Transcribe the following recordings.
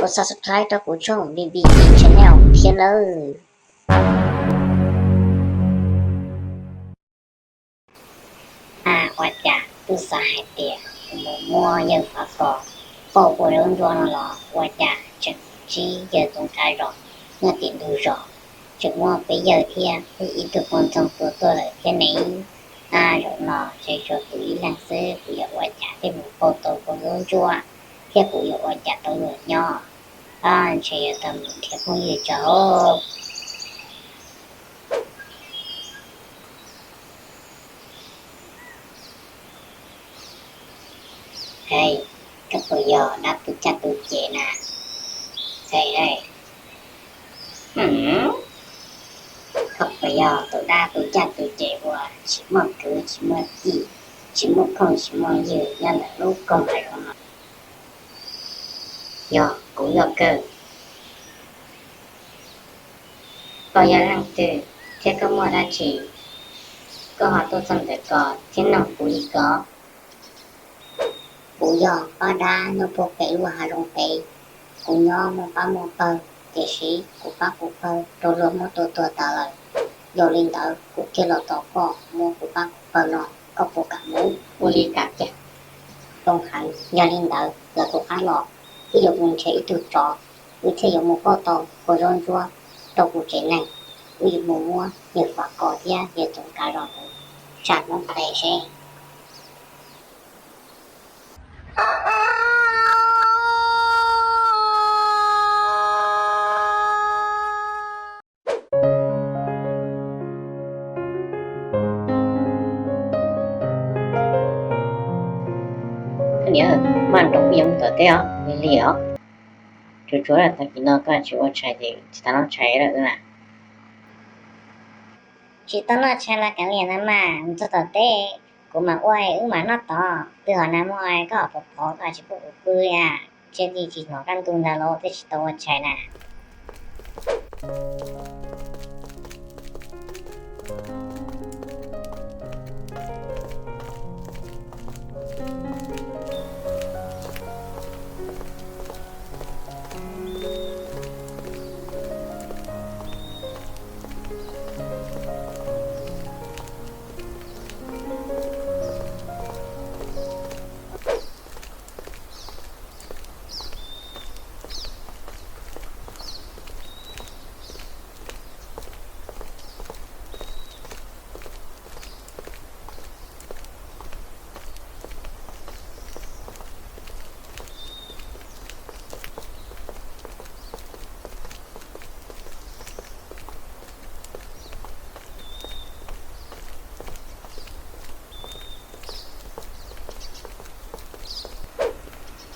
Ua subscribe rau kuv tshooj B B G Channel thiab nawb. A, ua cas twb xav hais tias kuv mus muab yawg Fav Kos pauj ua zaub ntsuab no los ua cas tseem ntsib yawg Txoov Kav Zos nyob tim ntug zos, tseem muab peb yawg thiab ib tug poj ntxoog tua tuag lawm thiab ne. A, zaum no ntshe tshuav kuv ib leeg xwb, kuv yuav ua cas thiaj mus pauj tau ua zaub ntsuab, thiab kuv yuav ua cas tau luag nyob. A, ntshe yuav tau mus nrhiav phooj ywg tso. Hei, koj puas yog dab tu caj tu ces na? Hei, hei. Koj puas yog tus dab tu caj tu ces uas tsis muaj kwv tsis muaj tij, tsis muaj phooj tsis muaj ywg nyob ntawm lub koog hav zoov no? Yog, kuv yog kawg. Koj yog leej twg thiab koj muaj dab tsi, koj ho tuaj txog ntawm ko thiab nug kuv li ko? Kuv yog pab dab nyob puag pem lub hav zoov pem. Kuv nyob muaj pab muaj pawg, tiam sis kuv pab kuv pawg raug luag muab tua tuag tas lawm. Yog li ntawd kuv thiaj los tos koj muab kuv pab kuv pawg no, koj puas kam mus? Ua li kam tiag. Zoo heev, yog li ntawd los kuv qab los, wb yuav mus nrhiav ib tug tsov, wb thiaj yuav mus pauj tau ua zaub ntsuab rau kuv tsev neeg. Wb yuav mus muab yawg Fav Kos thiab yawg Txoov Kav Zos mus tsa noob qes seb. Koj niam, maj nroos wb yuav mus tom teb os, lig lig os. Tsuas tsuas tag kis no koj tsis ua tshais ces tsis tas noj tshais lawm na. Tsis tau noj tshais los kav liam ntawd mas, mus txog tom teb kuv mam ua wb mam noj tod. Twb hov nag hmo koj hov phov phov koj tsis pub kuv pw li a, tsiab di tsis hnov kaj ntug ntag los thiaj tsis tau ua tshais na.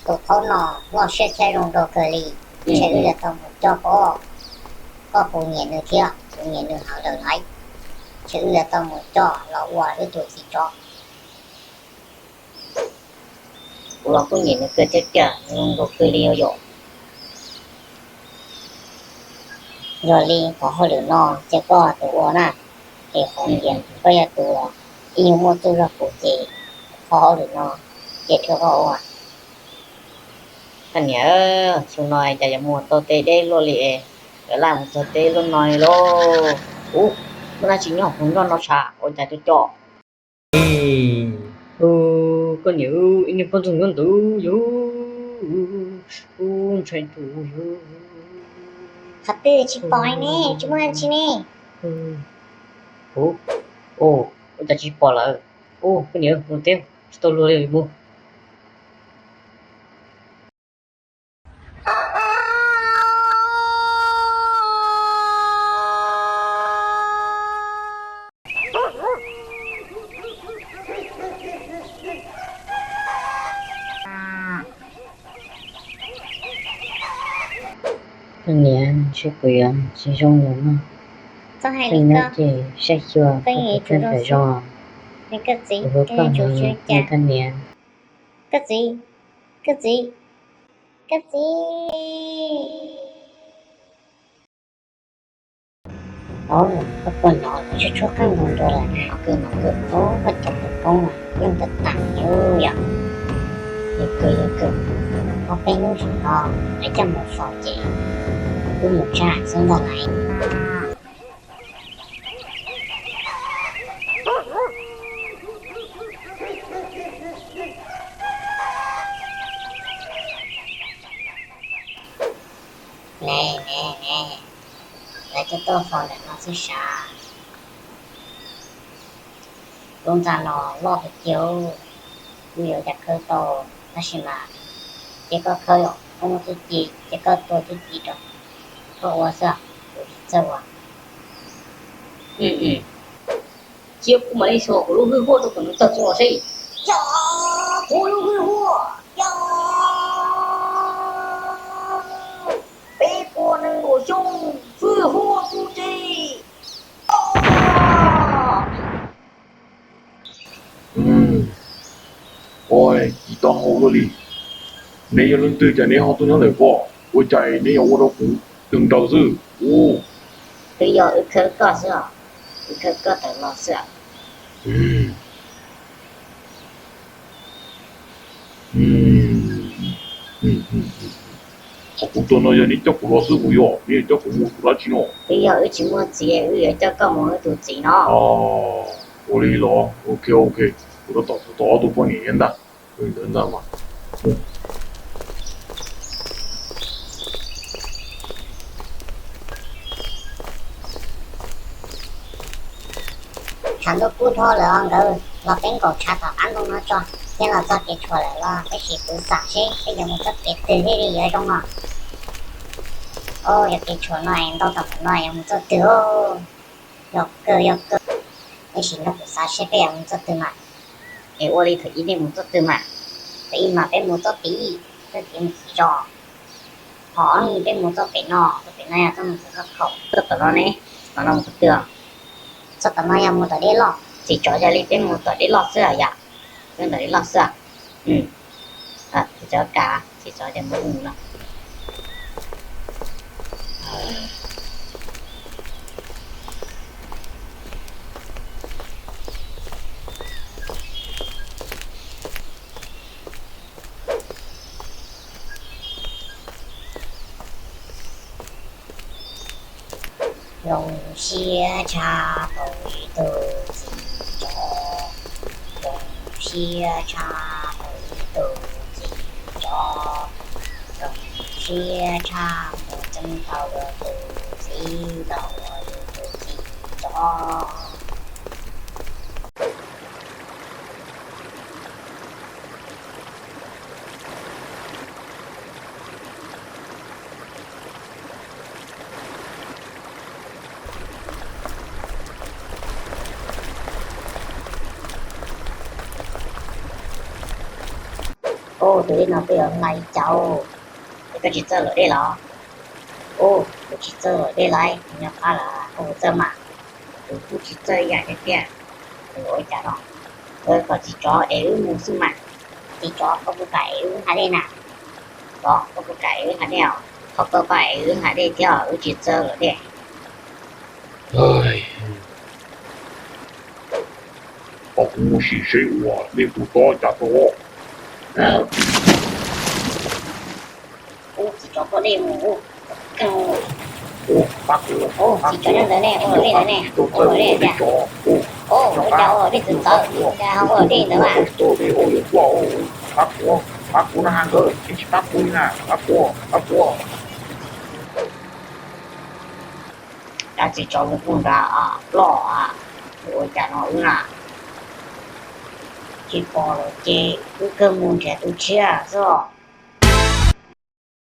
Tus qaub no loj siab thiab zoo nraug kawg li, ntshe wb yuav tau mus coj pob. Koj puas nyiam nws thiab? Kuv nyiam nws heev lawm lauj. Ntshe wb yuav tau mus coj los ua wb tus txiv tsov. Kuv los kuj nyiam nws kawg thiab tiag, nws zoo nraug kawg li os yom. Yog li qhov hauj lwm no ces koj tus ua na, es qhov tias koj yog tus ua, ib nyuag muaj txuj zog kuv ces qhov hauj lwm no ces rau koj ua. Koj niam, xyoo no cas yuav mus tau teb deb luaj li es, yuav laj mus txog teb luaj no li lauj. Ub, muaj dab tsi nyob hauv nroj no sav ua cas co co. Koj niam, ib niag poj ntxoog nyob ntawd yog, ub, ntshai tus yog. Qhov twg tsis pom ne, tsis muaj dab tsi ne. Ub, ua cas tsis pom lawm. Ub, koj niam, mus teb tsis tau luag li mus. Koj niam, ntshe kuv yuav tsis zoo lawm no. Koj niam, ces saib xyuas koj tus kheej tam zog, kuv hlub koj heev koj niam. Koj txiv, koj txiv, koj txiv. Au, koj poj no tshuab tshuab qeej nkaus ntua lawm na, koj no koj, au, koj cov kws poob yeej tag tas yus yom. Yus kws yus kws. Ob peb hnub zaum no lawv coj mus faus ces wb mus tsa xwb ntag lais. Ne ne ne, lawv coj tuaj faus ntawm no xwb sav. Lub ntxa no loj tiag tiag, kuv yuav ua cas khawb tau, tab sis mas cia koj khawb, yog koj muaj txuj ci ces koj tua txuj ci rau koj ua xwb, kuv tsis txawj ua. Cia kuv mam li xuas kuv lub hwj huaj rau kom nws tawg txhua seb. Yog, kuv lub hwj huaj, yog, peb puas nees nkaum xyoo hwj huaj txuj ci. Ua, tsis tau hau luaj li. Neb yog leej twg cas neb ho tuaj nyob ntawm ko? Ua cas neb yuav ua rau kuv tawg nraws xwb? Ua, twb yog wb khawb koj xwb os, wb khawb koj tawm los xwb. Qhov kuv tuaj no yog neb coj kuv los xwb puas yog? Neb yuav coj kuv mus ua dab tsi no? Twb yog wb tsis muaj txiv, wb yuav coj koj mus ua wb tus txiv no. Ua li los, ok ok, kuv tab tom xav tau ob tug poj niam ntag. Ua li ntawd ntag mas. Tshav ntuj kub dhau lawm os nkawd, los peb nkaum tshav tom qab ntoo no tso, thiab los txog kev tshuam lawm los peb sim kuv xam seb peb yuav mus txoj kev twg thiaj li yuav zoo os. Yog kev tshuam no es ntau tom ntawm no yuav mus txoj twg? Yog kawg yog kawg, peb sim nrog kuv xav seb peb yuav mus txoj twg mas. Es ua li thaum ub nej mus txoj twg mas? Thaum ub mas peb mus txoj tid, txoj kev mus txiv zos. Ho ob hnub peb mus txoj pem no, txoj pem no yog txoj mus txog txoj khaum. Txoj tom no ne, tom no mus qhov twg? Txoj tom no yog mus tom dej loj. Txiv tsov, yog li peb mus tom dej loj xwb yom? Peb mus tom dej loj xwb. Txiv tsov, kam txiv tsov, ces mus no. Zoo siab tshaj tau ib tug txiv tsov, zoo siab tshaj tau ib tug txiv tsov, zoo siab tshaj mus txeeb tau tus txiv los ua yus tus txiv tsov. Ub, tus dej no twb yuav hla li cas. Es koj tsis txawj luam dej los? Ub, kuv tsis txawj luam dej lauj, kuv nyob qab lawm koj puas txawj mas? Kuv kuj tsis txawj ib yam tiag tiag. Ua cas no? Kom txiv tsov es wb mus xwb mas. Txiv tsov, koj puas kam es wb hla dej na? Tsov, koj puas kam es wb hla dej os? Thov koj pab es wb hla dej thiab, wb tsis txawj luam dej. Os, kuv mus sim seb ua dej kuj tob cas tau. Ub, txiv tsov poj dej mus. Ub, txiv tsov nyob ntawd ne, ua luam dej ntawd ne, ua luam dej tiag. Ub, ua cas ua luam dej txawv txawv, cas ho ua luam dej ntawd mas? Pab kuv, pab kuv no ha nkawd, tsis pab kuv li na, pab kuv, pab kuv. Dab txiv tsov mus pug nrad ploj, ua cas no wb na? Tsis pom lawm ces wb kawg mus nrhiav tus tshiab xwb.